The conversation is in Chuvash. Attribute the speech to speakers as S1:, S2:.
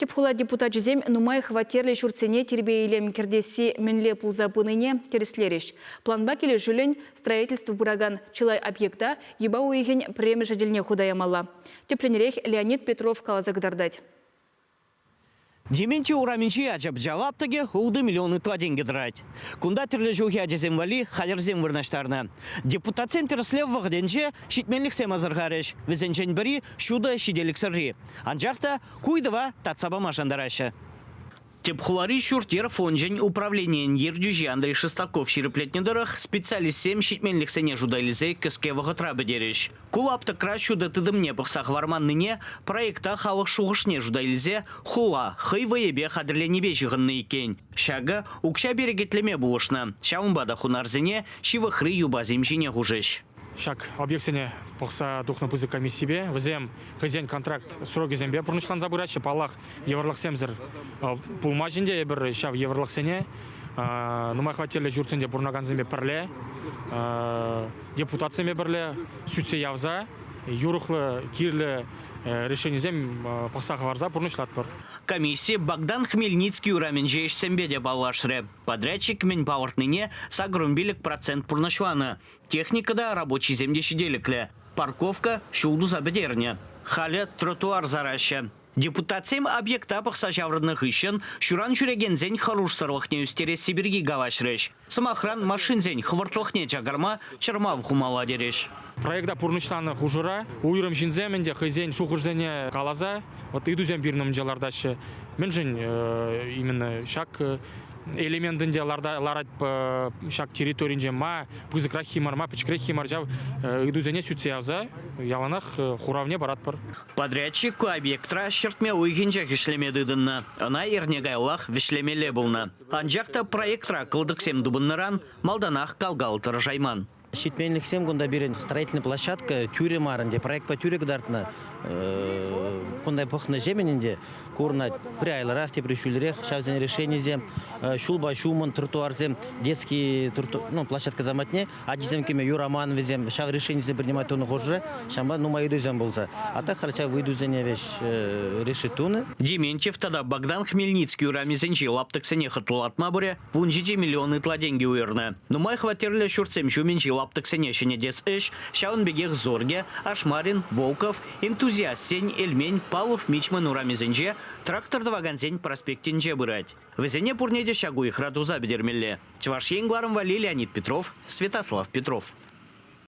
S1: Тӗп хула депутачӗсем нумай хваттерлӗ ҫуртсене тирпей-илем кӗртесси мӗнле пулса пынине тӗрӗслерӗҫ. Планпа килӗшӳллӗн строительство пыракан чылай объекта юпа уйӑхӗн пӗрремӗшӗ тӗлне хута ямалла. Тӗплӗнрех Леонид Петров каласа кӑтартать.
S2: Дементий урамӗнчи ача-пӑча лаптӑкӗ ултӑ миллион ытла тенкӗ тӑрать. Кунта тӗрлӗ ҫулхи ачасем валли хатӗрсем вырнаҫтарнӑ. Депутатсем тӗрӗслев вӑхӑтӗнче ҫитменлӗхсем асӑрхарӗҫ. Вӗсенчен пӗри ҫутӑ ҫителӗксӗрри. Анчах та ку ыйтӑва татса пама шантараҫҫӗ. Тӗп хулари ҫурт-йӗр фончӗн управленийӗн ертӳҫи Андрей Шестаков ҫирӗплетнӗ тӑрӑх, специалистсем ҫитменлӗхсене шута илсе кӗске вӑхӑтра пӗтерӗҫ. Ку лаптӑкра ҫутӑ тытӑмне пӑхса хӑварманнине проекта халӑх шухӑшне шута илсе хула хӑй вӑйӗпе хатӗрленипе ҫыхӑннӑ иккен. Ҫакӑ укҫа перекетлеме пулӑшнӑ. Ҫавӑнпа та хунарсене ҫывӑхри юпасем ҫине хушӗҫ.
S3: Ҫак объектсене пӑхса тухнӑ пысӑк комиссипе вӗсем хӑйсен контракт срокӗсемпе пурнӑҫланса пыраҫҫӗ. Паллах, йывӑрлӑхсемсӗр пулмасть ӗнтӗ эпир ҫав йывӑрлӑхсене нумай хваттерлӗ ҫуртсенче пурӑнакансемпе пӗрле, депутатсемпе пӗрле сӳтсе явса юрӑхлӑ, кирлӗ решенисем пӑхса хӑварса пурнӑҫлатпӑр.
S2: Комисси Богдан Хмельницкий урамӗнчи ӗҫсемпе те паллашрӗ. Подрядчик мӗн палӑртнине 85% пурнӑҫланӑ. Техника та, рабочисем те ҫителӗклӗ. Парковка ҫул туса пӗтернӗ. Халӗ тротуар сараҫҫӗ. Депутатсем объекта пӑхса ҫаврӑннӑ хыҫҫӑн ҫуран ҫӳрекенсен хӑрушсӑрлӑхне ӳстересси пирки калаҫрӗҫ. Сӑмахран, машинсен хӑвӑртлӑхне чакарма чӑрмав хумалла терӗҫ.
S3: Проекта пурнӑҫланӑ хушӑра уйрӑм ҫынсем ӗнтӗ хӑйсен шухӑшӗсене каласа вот ыйтусем пирӗн умӗнче лартаҫҫӗ. Мӗншӗн именно ҫак элемент ӗнтӗ ларать ҫак территоринче ма пысӑкраххи мар, ма пӗчӗкреххи мар ҫав ыйтусене сӳтсе явса яланах хуравне паратпӑр.
S2: Подрядчик ку объектра ҫӗртме уйӑхӗнчех ӗҫлеме тытӑннӑ. Ӑна эрне каяллах вӗҫлемелле пулнӑ. Анчах та проектра кӑлтӑксем тупӑннӑран малтанах кал-кал тӑрӑшайман.
S4: Ҫитменлӗхсем кунта пирӗн строительная площадка тӳрӗ мар ӗнтӗ, проектпа тӳрӗ кӑтартнӑ. Кунта пӑхнӑ ҫемӗн ӗнтӗ курӑнать пӗр айлӑрах, тепри ҫӳллӗрех ҫавсен решенисем, ҫулпа ҫумӑн тротуарсем, детский ну, площадка заматне ачисем кӗме юраман вӗсем, ҫав решенисене принимать тунӑ хушӑра ҫавӑнпа нумай ыйтусем пулса. А так халь ҫав ыйтусене веҫ решить тунӑ.
S2: Дементьев тата Богдан Хмельницкий урамӗсенчи лаптӑксене хӑтлӑлатма пурӗ 17 миллион ытла тенкӗ уйӑрнӑ. Нумай хваттерлӗ ҫуртсем ҫумӗнчи лаптӑксене ҫӗнетес ӗҫ ҫавӑн пекех Зорге, Ашмарин, Волков, Энтузиастсен, Элмен, Павлов Мичман урамӗсенче, Трактор тӑвакансен проспектӗнче пырать. Вӗсене пурне те ҫак уйӑхра туса пӗтермелле. Чӑваш Ен кӑларӑм валли Леонид Петров, Святослав Петров.